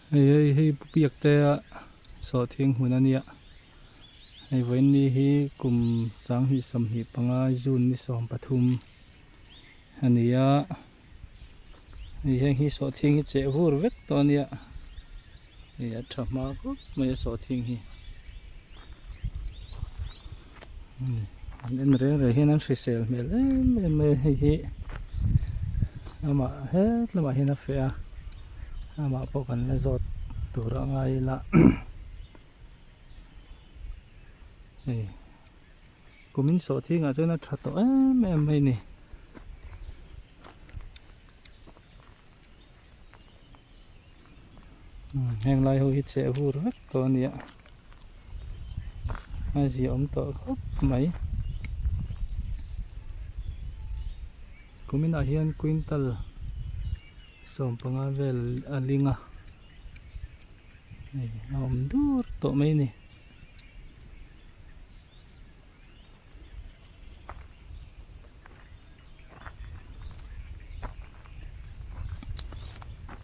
Hei hei hei pu biak te a sawhthing hmun a nia hei vawiin ni hi kum sanghnih 25 June ni 13 a ni a hei heng hi sawhthing hi cheh vur vek tawh a nia hei a tha hma khawp mai a sawhthing hi an en reng reng hian an hrisel hmel em em mai a hei hi amah het lamah hian a feh a amah pawh kan la zawt tur a ngai ila hei kumin sawhthingah chuan a tha tawh em em mai a ni. Heng lai ho hi cheh vur vek tawh a nia a zia awm tawh khawp mai kuminah hian quintal 15 vel a ling a hei a awm dur tawh mai a ni.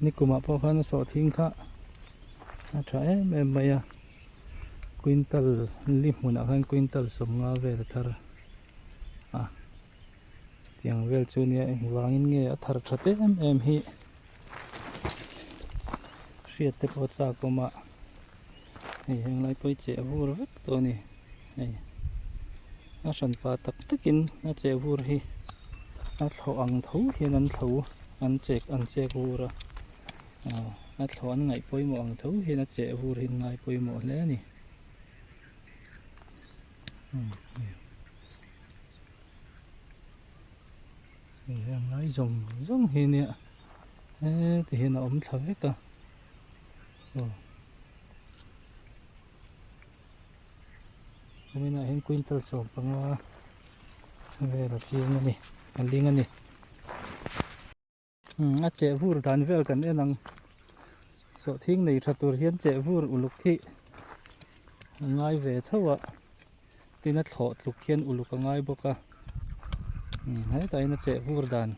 Nikumah pawh khan a sawhthing kha a tha em em mai a quintal li hmunah khan quintal 50 vel a thar a tiang vel chu nia engvangin nge a thar tha em em hi hriat te pawh a chak awm a hei heng lai pawh hi cheh vur vek tawh a ni hei a hran pa tak takin a cheh vur hi a thlawh ang tho hian an thlo an chek an chek vur a ah a thlawh an ngaih pawimawh ang tho hian a cheh vur hi an ngai pawimawh hle a ni hei heng lai zawng zawng hi nia heti hian a awm thla vek a aw kuminah hian quintal 15 vel a chiang a ni a ling a ni a cheh vur dan vel kan en ang sawhthing nei tha tur hian cheh vur uluk hi a ngai ve tho a tin a thlawh tluk hian uluk a ngai bawk a hetah hian a cheh vur dan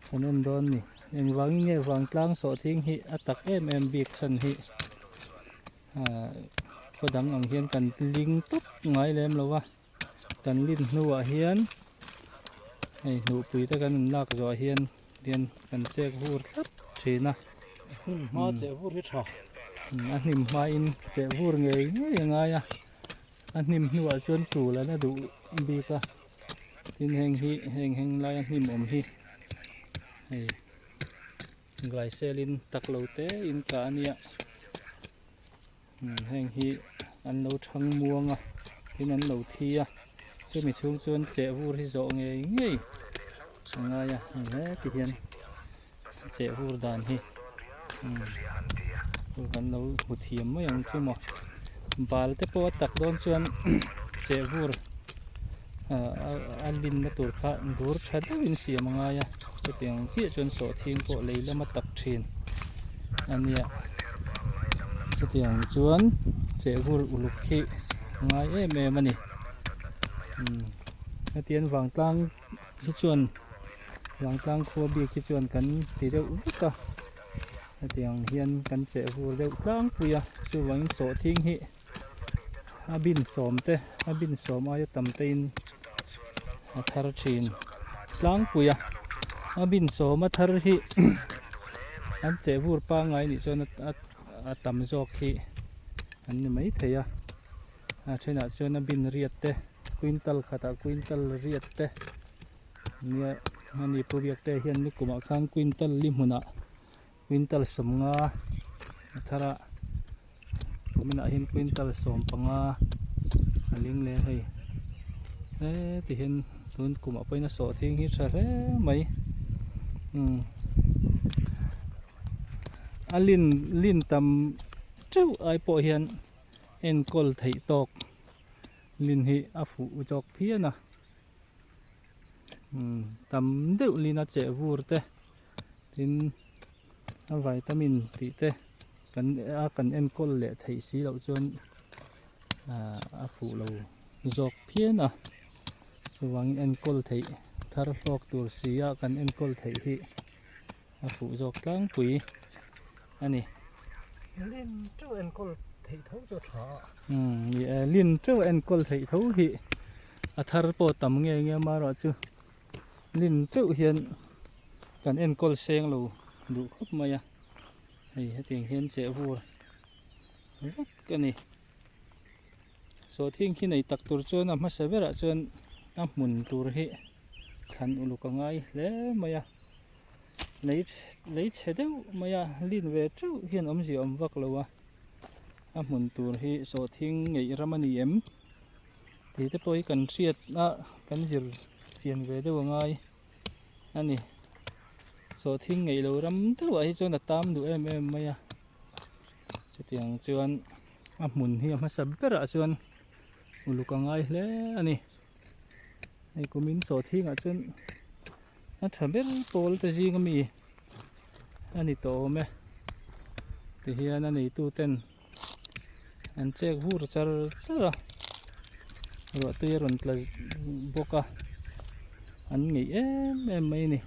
kan en dawn a ni engvangin nge vangtlang sawhthing hi a tak em em bik chhan hi ah khaw dang ang hian kan ling tawp ngai lem lo a kan lin hnuah hian hei hnuhpui te kan in lak zawh ah hian hian kan chek vur tlat thin a hnim hma cheh vur hi tha a hnim hma in cheh vur ngei ngei a ngai a a hnim hnuah chuan tul an a duh bik a tin heng hi heng heng laia hnim awm hi hei Glycerin tak lo te in kah a nia heng hi an lo thang muang a tin an lo thi a chumi chhung chuan cheh vur hi zawh ngei ngei a ngai a hei heti hian cheh vur dan hi kan lo hmu thiam mai ang chu maw bal te pawh a tak dawn chuan cheh vur a linna tur kha dur tha deuhin siam a ngai a chutiang chiah chuan sawhthing pawh lei lama tak thin a nia chutiang chuan chehvur uluk hi a ngai em em a ni hetiang vangtlang hi chuan vangtlang khua bik hi chuan kan ti deuh vek a hetiang hian kan chehvur deuh tlangpui a chuvangin sawhthing hi. A bin sawm te a bin sawm aia tam te in a thar thin tlangpui a a bin sawm a thar hi an cheh vur pangngai nih chuan a tam zawk hi an ni mai thei a a thenah chuan a bin riat te quintal khatah quintal riat te nia ani pu biak te hian nikumah khan quintal li hmunah quintal 50 a thar a. Kuminah hian quintal 15 a ling leh a hei heti hian tun kumah pawhin a sawhthing hi tha hle mai umm a lin lin tam teuh ai pawh hian enkawl theih tawk lin hi a fuh zawk phian a umm tam deuh lin a cheh vur te tin a vitamin tih te. Kan a kan enkawl leh theih si loh chuan ah a fuh lo zawk phian a chuvangin enkawl theih thar hlawk tur si a kan enkawl theih hi a fuh zawk tlangpui a ni. Lin teuh enkawl theih tho chu a tha a. Umm ni e, lin teuh enkawl theih tho hi a thar pawh tam nge nge amaherawhchu lin teuh hian kan enkawl seng lo duh khawp mai a, hei hetiang hian cheh vur vek a ni. Sawhthing khi nei tak tur chuan a hmasa berah chuan a hmun tur hi thlan uluk a ngai hle mai a, lei lei chhe deuh mai a lin ve teuh hian awmzia awm vak lo a, a hmun tur hi sawhthing ngeih ram a ni em tih te pawh hi kan hriat a kan zir chian ve deuh a ngai a ni. Sawhthing ngeih lo ram deuhah hi chuan a tam duh em em mai a. Chutiang chuan a hmun hi a hmasa berah chuan uluk a ngai hle a ni. Hei kumin sawhthingah chuan a tha ber pawl te zing ami a ni tawh awm e. Tihian a neitu ten an chek vur char char a, ruahtui a rawn tla bawk a, an ngeih em em mai a ni.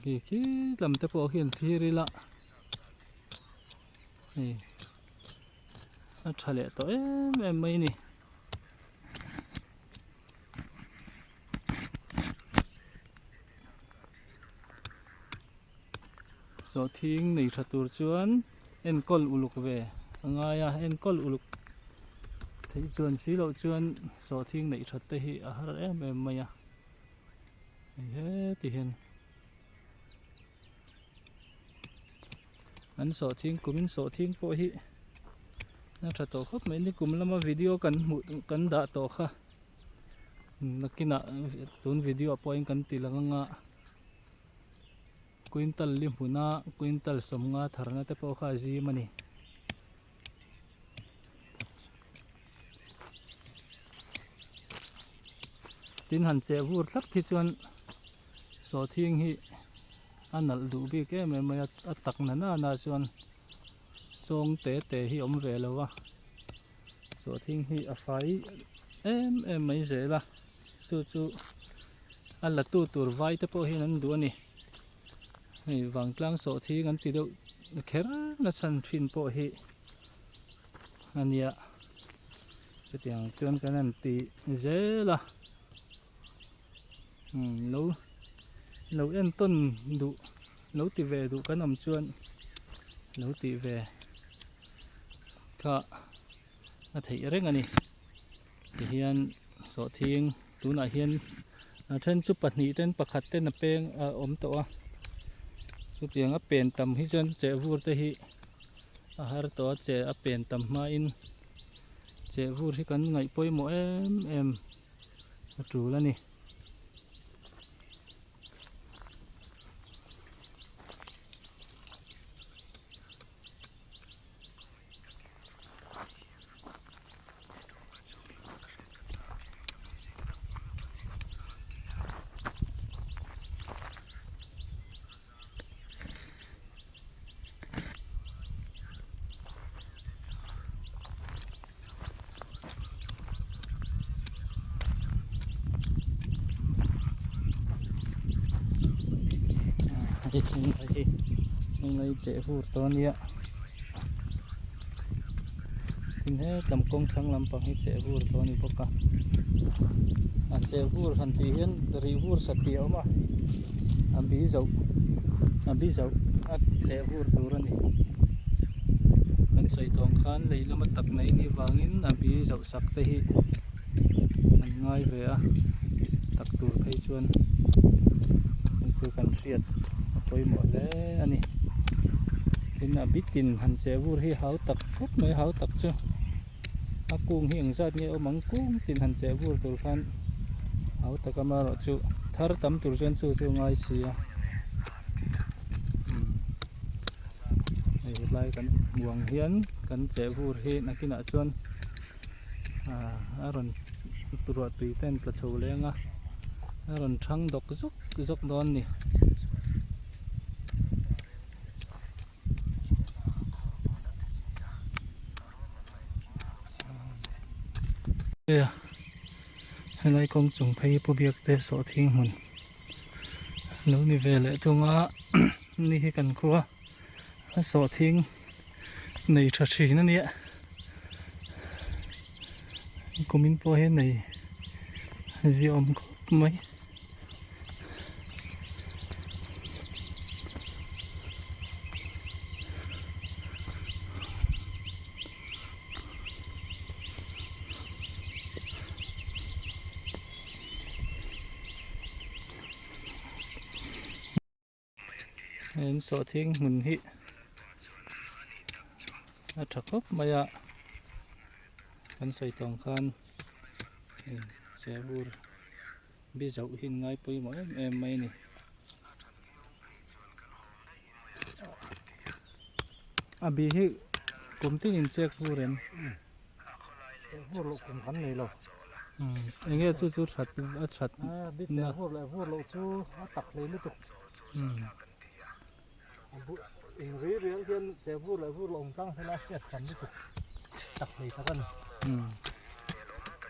Khi khi lam te pawh khian thlir ila hei a tha leh tawh em em mai a ni. Sawhthing nei tha tur chuan enkawl uluk ve a ngai a, enkawl uluk theih chuan si loh chuan sawhthing neih that te hi a har em em mai a. Hei heti hian an sawhthing kumin sawhthing pawh hi a tha tawh khawp mai ni kum lama video kan hmuh kan dah tawh kha nakinah tun video ah pawhin kan ti lang anga quintal li hmuna quintal sawmnga tharna te pawh kha a zim a ni. Tin han cheh vur thlap hi chuan sawhthing hi a nalh duh bik em em mai a, a tak na nana chuan sawng te te hi awm ve lo a, sawhthing hi a fai em em mai zel a, chu chu a la tu tur vai te pawh hian an duh a ni. Hei vangtlang sawhthing an ti deuh kher na chhan thin pawh hi a nia chutiang chuan kan han ti zel a umm lo lo entawn duh lo ti ve duh kan awm chuan lo tih ve kha a theih reng a ni tihian sawhthing tunah hian a then chu pahnih ten pakhat ten a peng a awm tawh a chutiang a pen tam hi chuan cheh vur te hi a har tawh a che a pen tam hmain cheh vur hi kan ngaih pawimawh em em a tul a ni. Hei cheh vur tawh ania tin hetlem kawng thlang lampang hi cheh vur tawh a ni bawk a a cheh vur han tih hian rih vur satliah a awm a a bi zoh a bi zoh a cheh vur tur a ni kan sawi tawh ang khan lei lama tak mai ni vangin a bi zoh sak te hi an ngai ve a tak tur phei chuan chu kan hriat a pawimawh hle a ni tin a bitin han cheh vur hi hau tak khawp mai hau tak chu a kung hi engzat nge awm ang kung tin han cheh vur tur khan hau tak amaherawhchu thar tam tur chuan chu chu a ngai si a hei hetlai kan hmuh ang hian kan cheh vur hi nakinah chuan a rawn ruah tui te an tla chho leng a a rawn thang dawk zawk zawk dawn a ni. Helai kawng chung phei pu biak te sawhthing hmun lo ni ve leh thung a ni hi kan khua. A sawhthing nei tha thin a nia kumin pawh hian nei ziahawm khawp mai. Heng sawhthing hmun hi a tha khawp mai a kan sawi tawng khan hei chehbur bi zauh hi an ngai pawimawh em em mai a ni. A bi hi kum tin in chek vur em? Chek vur loh kum kan nei lo. Eng nge chu chu that a that na? Bi chek vur leh vur loh chu a tak hlei lutuk. In ri rial hian chek vur leh vur loh awm tlang sela a hriat hran lutuk tak hlei tak a ni.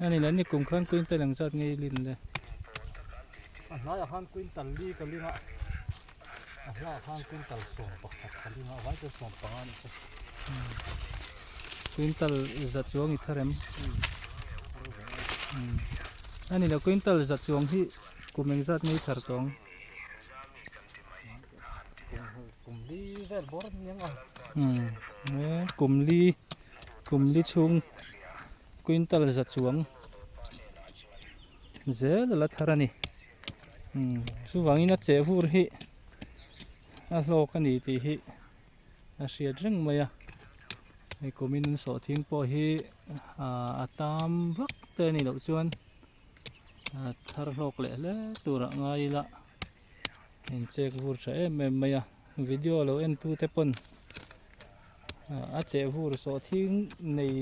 Ani leh ni kum khan quintal ang zat nge i lin le? A hnaiah khan quintal li ka ling a. A hla khan quintal 11 ka ling a, vai chuan 15 a nih chu. Quintal za chuang i thar em? A ni lo, quintal za chuang hi kum engzat nge i thar tawh ang? Kum li vel bawr a ni ang a. Kum li, kum li chhung quintal za chuang zel a la thar a ni. Chuvangin a cheh vur hi a hlawk a ni tih hi a hriat reng mai a hei kumin an sawhthing pawh hi a tam vak te a nih loh chuan a thar hlawk leh hle turah ngai ila in chek vur tha em em mai a video lo en tu te pawn a cheh vur sawhthing nei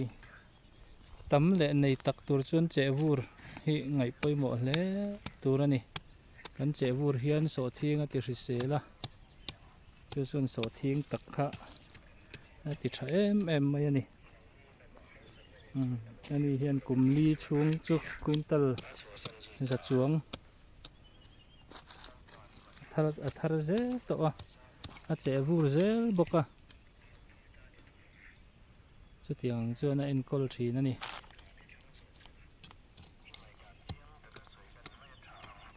Tam leh nei tak tur chuan chehvur hi ngaih pawimawh hle tur a ni. Kan chehvur hian sawhthing a ti hrisel a, chu chuan sawhthing tak kha a ti tha em em mai a ni. Umm ani hian kum li chhung chu quintal za chuang a thar zel tawh a, a chehvur zel bawk a. Chutiang ang chuan a enkawl thin a ni.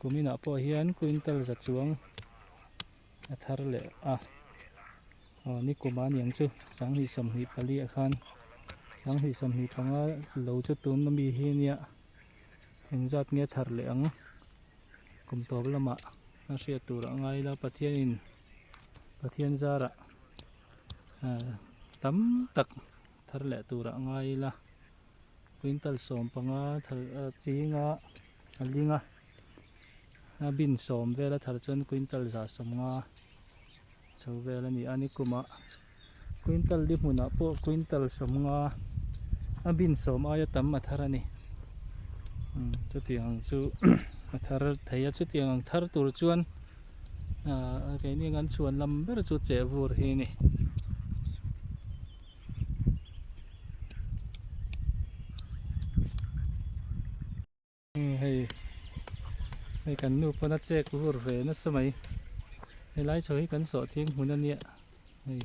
Kuminah pawh hian quintal za chuang a thar leh a. Aw ni kum a niang chu sanghnih 24 ah khan sanghnih 25 lo chu tun ami hi ania engzat nge a thar leh ang kum tawp lamah a hriat tur a ngai ila Pathianin Pathian zarah tam tak thar leh turah ngai ila quintal 15 thar chinga a ling a a bin sawm vel a thar chuan quintal 150 chho vel a ni a nikumah quintal li hmunah pawh quintal 50 a bin sawm aia tam a thar a ni chutiang ang chu a thar thei a chutiang ang thar tur chuan. Ahh keini ang an chhuan lam ber chu chehvur hi a ni. Hei hei kan nu pawn a chek vur ve nasa mai helai chho hi kan sawh thing hmun a nia hei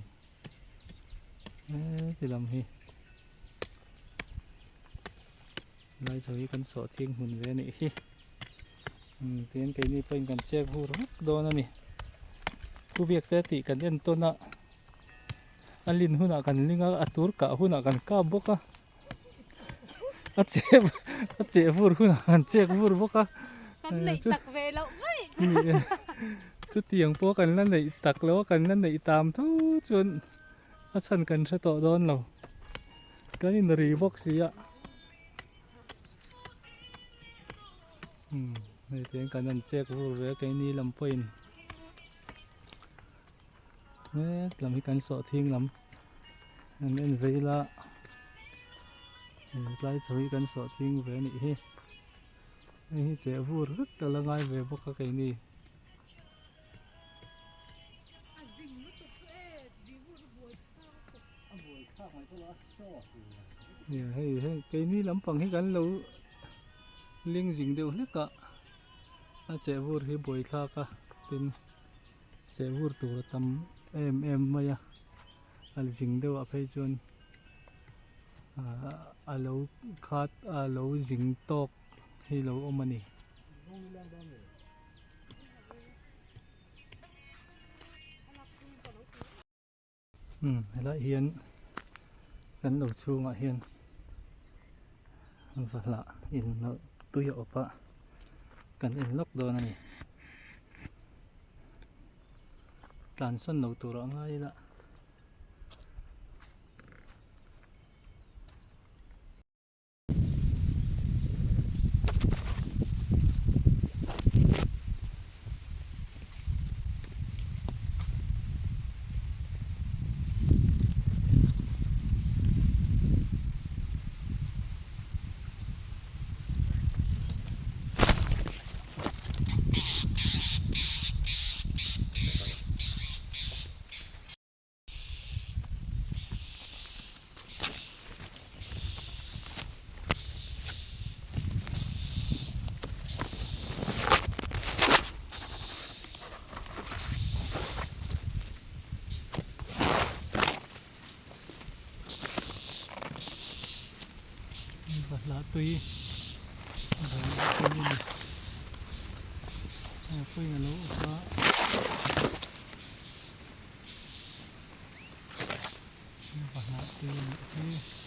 heti lam hi helai chho hi kan sawh thing hmun ve a nih hi. Umm tihian keini pawhin kan chek vur vek dawn a ni pu biak te tih kan en tawn a a lin hunah kan ling a a tur kah hunah kan kap bawk a a cheh a cheh vur hunah kan chek vur bawk a kan neih tak ve loh mai chutiang pawh kan la neih tak lo a kan la neih tam tho chuan a chhan kan hre tawh dawn lo kan inri bawk si a. Hei tiang kan han chek vur ve a keini lam pawhin het lam hi kan sawh thing lam an en vei ila tlai chho hi kan sawh thing ve a nih hi hei hi cheh vur vek ta la ngai ve bawk a keini. Hei hei keini lampang hi kan lo ling zing deuh hlek a a cheh vur hi buaithlak a tin cheh vur tur a tam em em mai a. A zing deuh ah phei chuan ahh a lo khat a lo zing tawk hi lo awm a ni. Umm helaiah hian kan lo chhungah hian vahlah in nawlh tui a awp a kan en lawk dawn a ni tlansawn lo tur a ngai ila. Vahlah tui vahlah tui a ni a pawhin a lo awk a. Vahlah tui a nih hi.